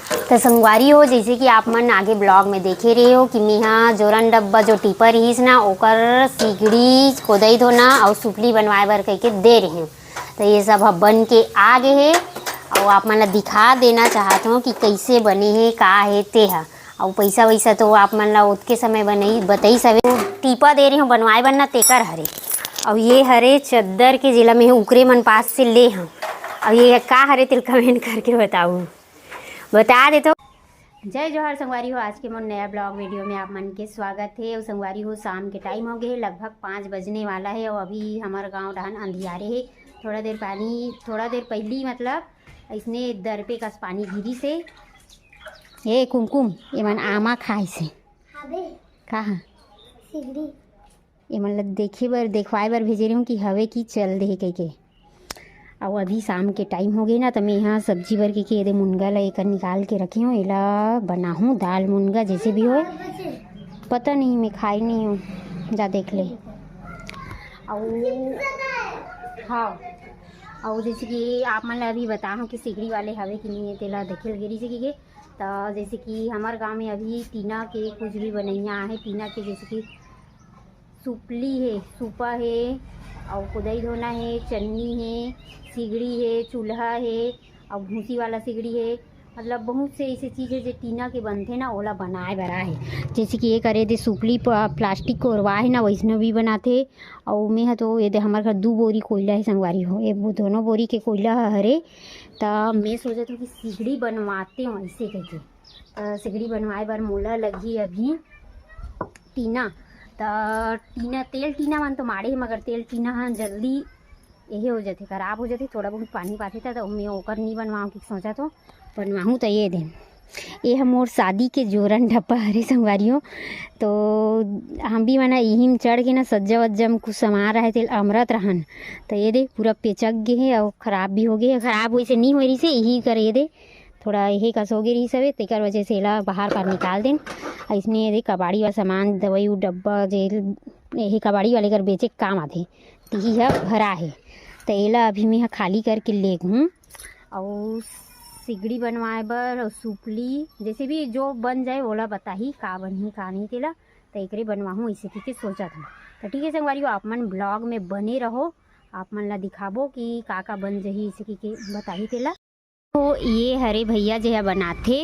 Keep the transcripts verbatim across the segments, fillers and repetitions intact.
तो संगवारी हो, जैसे कि आप मन आगे vlog में देखे रहे हो कि मेहा जोरन डब्बा जो टीपा रहिस ना, ओकर सिगड़ी कोदई धोना और सुपली बनवाए बर कहिके दे रहे हूँ। तो ये सब ह बन के आ गए हे और आप मन ला दिखा देना चाहत हूँ कि कैसे बने हे, का हे ते ह। और पैसा वैसा तो आप मन ला ओतके समय बनई बताई सवे। टीपा दे रहे हूँ बनवाए बर ना, तेकर हरे। और ये हरे चद्दर के, जेला मैं उकरे मन पास से ले हूँ। और ये का हरे, तेल comment करके बताऊ। बता दे तो। जय जोहार संगवारी हो, आज के मोर नया vlog video में आप मन के स्वागत हे। अउ संगवारी हो, शाम के time हो गए हे, लगभग पाँच बजने वाला हे अउ अभी हमर गांव डहन अंधियारे हे। थोड़ा देर पानी, थोड़ा देर पहली मतलब इसने दरपे कस पानी गिरी से। ए कुमकुम, एमन आमा खाए से। अबे। कहा? सिगड़ी। एमन ला देखे बर, देखवाए बर भेजे रहे हूँ कि हवे कि चल दे कहिके। अउ अभी शाम के time हो गए ना, त मैं यहाँ सब्जी बर के, के दे मुनगा ला एकर निकाल के रखे हूँ। एला बनाहूँ दाल मुनगा, जैसे भी होए। पता नहीं, मैं खाई नहीं हूँ, जा देख ले। अउ हाँ, अउ जैसे कि आप मन ला अभी बताहूँ कि सिगड़ी वाले हवे कि नहीं है, तेला देखे लगे रही से कि के। त जैसे कि हमार गांव में अभी टीना के कुछ भी बनैया आहे, टीना के जैसे कि सुपली हे, सुपा हे, अउ कुदई धोना हे, चन्नी हे, सिगड़ी हे, चूल्हा हे, अउ भूसी वाला सिगड़ी हे। मतलब बहुत से ऐसे चीज हे जे टीना के बनथे ना, ओला बनाए बर आहे। जैसे कि ये करे दे सुपली प-, plastic कोरवा हे ना, वैसने भी बनाथे। अउ में ह तो ये दे हमर घर दू बोरी कोयला हे संगवारी हो, ये बो-, दोनों बोरी के कोयला ह हरे। त मैं सोचत हूँ कि सिगड़ी बनवाते हूँ ऐसे कहिके। अ, सिगड़ी बनवाए बर मोला लगही अभी टीना। त टीना, तेल टीना मन तो माड़े हे, मगर तेल टीना ह जल्दी एहे हो जाथे, खराब हो जाथे, थोड़ा बहुत पानी पाथे त, त मैं ओकर नी बनवाऊँ कि सोचा तो बनवाहूँ। त ये दे, ये ह मोर शादी के जोरन डब्बा हरे संगवारी हो। तो हम भी मना इही में चढ़ के ना सज्जा वज्जा में कुछ सामान रहे तेल अमरत रहन। त ये दे पूरा पेचक गे हे अउ खराब भी हो गे हे। खराब वैसे नी होए रहिसे, इही कर ये दे थोड़ा यही कस होगे रहिस हवे, तेकर वजह से एला बाहर कर निकाल देन। अइसने ये दे कबाड़ी वाला सामान, दवाई उ डब्बा जे यही कबाड़ी वाले कर बेचे के काम आथे, तिही ह भरा हे। त एला अभी मैं ह खाली करके लेगहूँ। अउ सिगड़ी बनवाए बर अउ सुपली जैसे भी जो बन जाए ओला बताही का बनही का नहीं तेला। त एकरे बनवाहूँ ऐसे कहिके सोचत हूँ। त ठीक है संगवारी हो, आप मन vlog में बने रहो, आप मन ला दिखाबो कि का का बन जही ऐसे कहिके बताही तेला। तो ये हरे भैया जे ह बनाथे,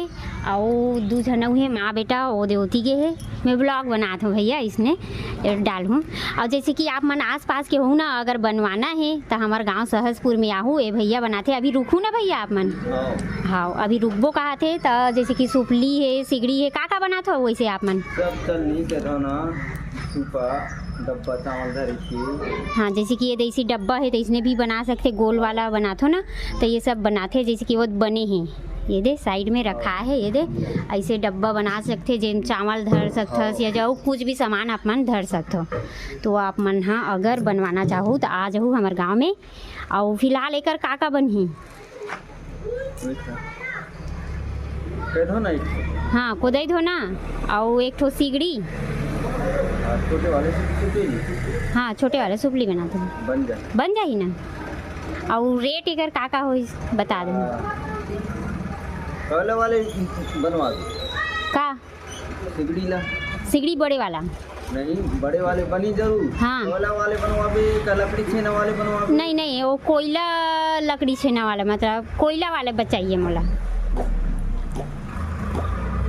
अउ दू झन अउ हे, माँ बेटा, ओ दे ओती गे हे। मैं vlog बनात हूँ भैया, इसने डालहूँ। अउ जैसे कि आप मन आसपास के हो ना, अगर बनवाना हे त हमर गांव सहजपुर में आहू, ए भैया बनाथे। अभी रुकहू ना भैया आप मन। हाँ। हाँ, अभी रुकबो कहाथे त जैसे कि सुपली हे, सिगड़ी हे, का का बनात हो वैसे आप मन? सब चलनी के धोना, सूपा, डब्बा चावल धरे के। हाँ, जैसे कि ये देसी डब्बा हे त इसने भी बना सकथे, गोल वाला बनाथो ना, त ये सब बनाथे। जैसे कि वो बने हे, ये दे side में रखा हे, ये दे ऐसे डब्बा बना सकथे, जेन चावल धर सकथस या जो कुछ भी सामान आप मन धर सकथो। तो आप मन हा अगर बनवाना चाहू त आ जाहू हमर गांव में। अउ फिलहाल एकर का का बनही? कह दो ना एक ठो। हाँ, कोदई धोना, अउ एक ठो सिगड़ी। हाँ, छोटे वाले से सुपली। हाँ, छोटे वाले सुपली बना दो। बन जाए। बन जाही ना। अउ rate एकर का का होई, बता दो। हाँ। पहले वाले बनवा दो। का? सिगड़ी ला। सिगड़ी बड़े वाला। नहीं, बड़े वाले बनी जरूर। हाँ। कोयला वाले बनवाबे का लकड़ी छेना वाले बनवाबे? नहीं, नहीं, वो कोयला लकड़ी छेना वाला, मतलब कोयला वाले बचाइए मोला।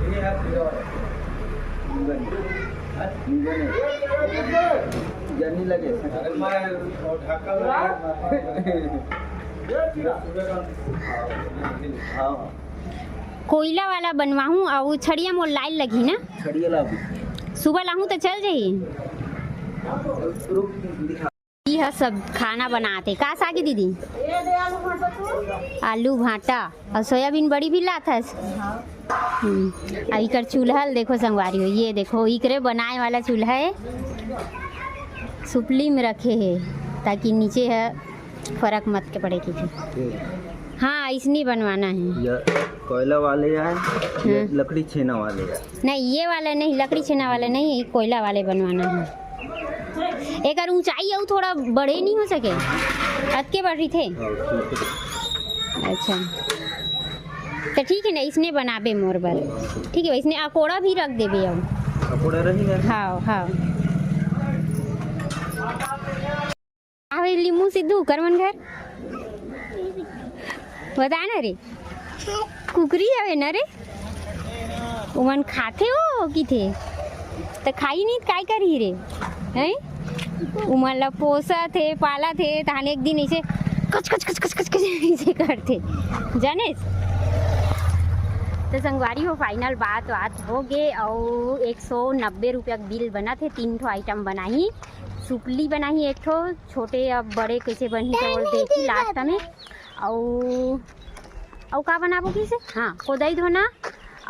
ये है पूरा। जर्नी लगे। हाँ। कोयला वाला बनवाहूँ, अउ छड़िया मोर लाइल लगही ना? छड़िया लाबू। सुबह लाहूँ त चल जाही? रुक, दिखा। ई ह सब खाना बनात हे। का साग हे दीदी? आलू भांटा अउ सोयाबीन बड़ी भी लात हस? हम्म। अउ इकर चूल्हा ल देखो संगवारी हो, ये देखो इकरे बनाए वाला चूल्हा हे, सुपली में रखे हे ताकि नीचे ह फरक मत के पड़े की। हाँ, इसनी बनवाना है। ये कोयला वाले हैं, ये हाँ। लकड़ी छेना वाले हैं। नहीं, ये वाला नहीं, लकड़ी छेना वाला नहीं, ये कोयला वाले बनवाना है। एकर ऊंचाई अउ थोड़ा बड़े नहीं हो सके, अतके बढ़ रही थे। हाँ, ठीक है। अच्छा। त ठीक हे ना, इसने बनाबे मोर बर। ठीक हे, इसने अकोड़ा भी रख देबे अब। अकोड़ा रही ना। हाँ, हाँ। आवे लिमू सिद्धू, कर मन घर। बता ना रे। कुकरी हवे ना रे। उमन खाथे हो किथे। त खाई नहीं त काय करही रे। हैं? उमन ला पोसत हे, पालत हे, तहान एक दिन ऐसे कच, कच, कच, कच, कच, कच ऐसे करथे। जानेस? त संगवारी हो, final बात, बात हो गे, अउ एक सौ नब्बे रुपया के बिल बनत हे, तीन ठो item बनाही, सुपली बनाही एक ठो, छोटे अब बड़े कैसे बनही त ओला देखी last में। अउ, अउ का बनाबो किसे? हाँ, कोदई धोना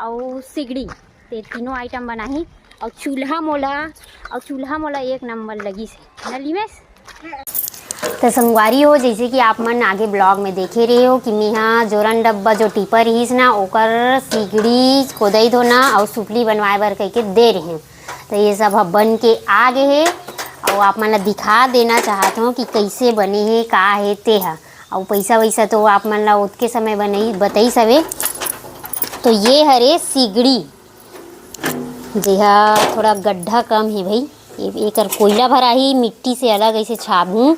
अउ सिगड़ी, ते तीनों item बनाही। अउ चूल्हा मोला, अउ चूल्हा मोला एक नंबर लगिस हे, न लिमेस? त संगवारी हो, जैसे कि आप मन आगे vlog में देखे रहे हो कि मेहा जोरन डब्बा जो टीपर रहिस ना, ओकर सिगड़ी, कोदई धोना अउ सुपली बनवाए बर कहिके दे रहे हैं। त ये सब ह बन के आ गे हे, अउ आप मन ला दिखा देना चाहत हूँ कि कैसे बने हे, का हे ते ह। अउ पैसा वैसा तो आप मन ला ओतके समय बनई, बतईस हवे। तो ये हरे सिगड़ी, जेहा थोड़ा गड्ढा कम हे भाई। ए-, एकर कोयला भराही, मिट्टी से अलग ऐसे छाबहूँ,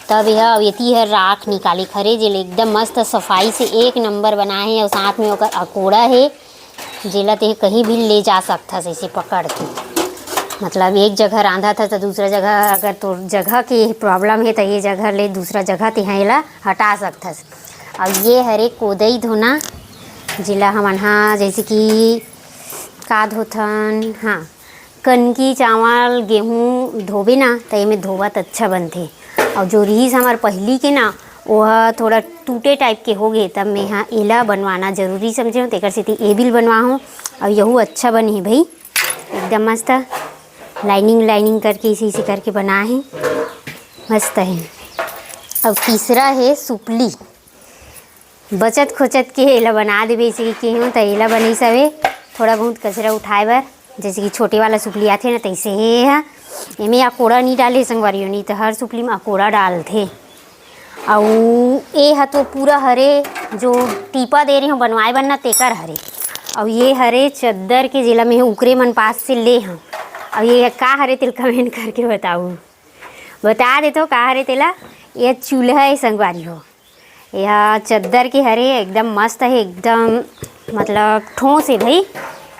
तब यह, अउ एती हर राख निकाले के हरे, जेला एकदम मस्त सफाई से एक नंबर बनाए हे। अउ साथ में ओकर अकोड़ा हे, जेला ते कहीं भी ले जा सकथस ऐसे पकड़ के। मतलब एक जगह रांधत हस त दूसरा जगह, अगर तोर जगह के problem हे त ये जगह ले दूसरा जगह तेहा एला हटा सकथस। अउ ये हरे कोदई धोना, जेला हमन हा जैसे कि का धोथन, हाँ, कनकी, चावल, गेहूँ धोबे ना, त एमे धोवत अच्छा बनथे। अउ जो रिहिस हमर पहिली के ना, ओह थोड़ा टूटे type के हो गे, तब मेहा एला बनवाना जरूरी समझे हूँ, तेकर सेती ए बिल बनवा हूँ। अउ यहू अच्छा बने हे भाई, एकदम मस्त lining, lining करके, इसे, इसे करके बना हे, मस्त हे। अब तीसरा हे सुपली, बचत खोचत के एला बना देबे, इसे के हूँ, त एला बनई सवे थोड़ा बहुत कचरा उठाए बर, जैसे कि छोटे वाला सुपली आथे ना, तैसे हे हा। एमे अकोड़ा नहीं डाले संगवारी हो, नहीं त हर सुपली में अकोड़ा डालथे। अउ ए ह तो पूरा हरे, जो टीपा दे रहे हो बनवाए बर ना, तेकर हरे। अउ ये हरे चद्दर के, जेला में उकरे मन पास से ले हूँ। अउ ये का हरे, तेल comment करके बताऊ, बता देथो का हरे तेला। ये चूल्हा हे संगवारी हो, यह चद्दर के हरे, एकदम मस्त हे, एकदम मतलब ठोस हे भाई,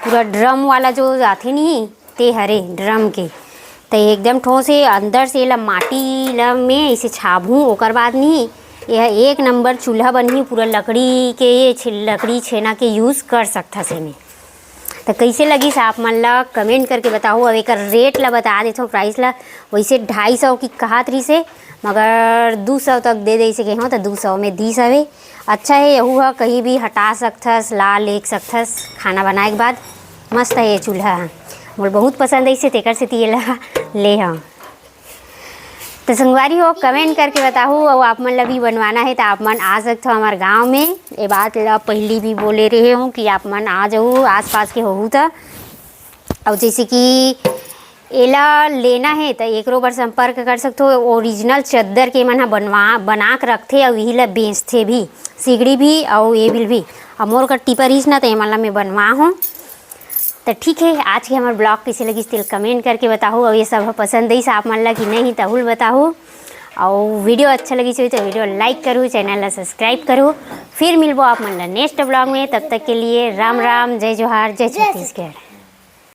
पूरा drum वाला जो आथे नहीं, ते हरे drum के, ते एकदम ठोस हे। अंदर से एला माटी ला में इसे छाबहूँ, ओकर बाद नहीं, यह एक नंबर चूल्हा बनही, पूरा लकड़ी के ये छे-, लकड़ी छेना के use कर सकथस एमे। त कइसे लगिस आप मन ला comment करके बताहू। अब एकर rate ला बता देथव, price ला। वैसे ढाई सौ की कहत रहिसे, मगर दू सौ तक दे दे इसे कहेंव, त दू सौ में दीस हवे। अच्छा हे, यहू ह कहीं भी हटा सकथस, ला लेग सकथस खाना बनाए के बाद। मस्त हे ये चूल्हा ह, मोर बहुत पसंद आइसे, तेकर सेती एला ले हव। त संगवारी हो, comment करके बताहू, अउ आप मन ला भी बनवाना हे त आप मन आ सकथव हमर गांव में। ए बात ला पहिली भी बोले रहे हूँ कि आप मन आ जाहू, आसपास के होहू त। अउ जैसे कि एला लेना हे त एकरो बर संपर्क कर सकथो। Original चद्दर के मन ह बनवा, बना के रखथे अउ इही ला बेचथे भी, सिगड़ी भी अउ एबिल भी। अउ मोर कर टीपा रहिस ना, त एमन ला मैं बनवा हूँ। त ठीक हे, आज के हमर vlog कइसे लगिस तेल comment करके बताहू। अउ ये सब ह पसंद आइस आप मन ला कि नहीं, तहू ल बताहू। अउ video अच्छा लगिस होही त video like करू, channel ला subscribe करू। फिर मिलबो आप मन ला next vlog में। तब तक के लिए राम राम, जय जोहार, जय छत्तीसगढ़।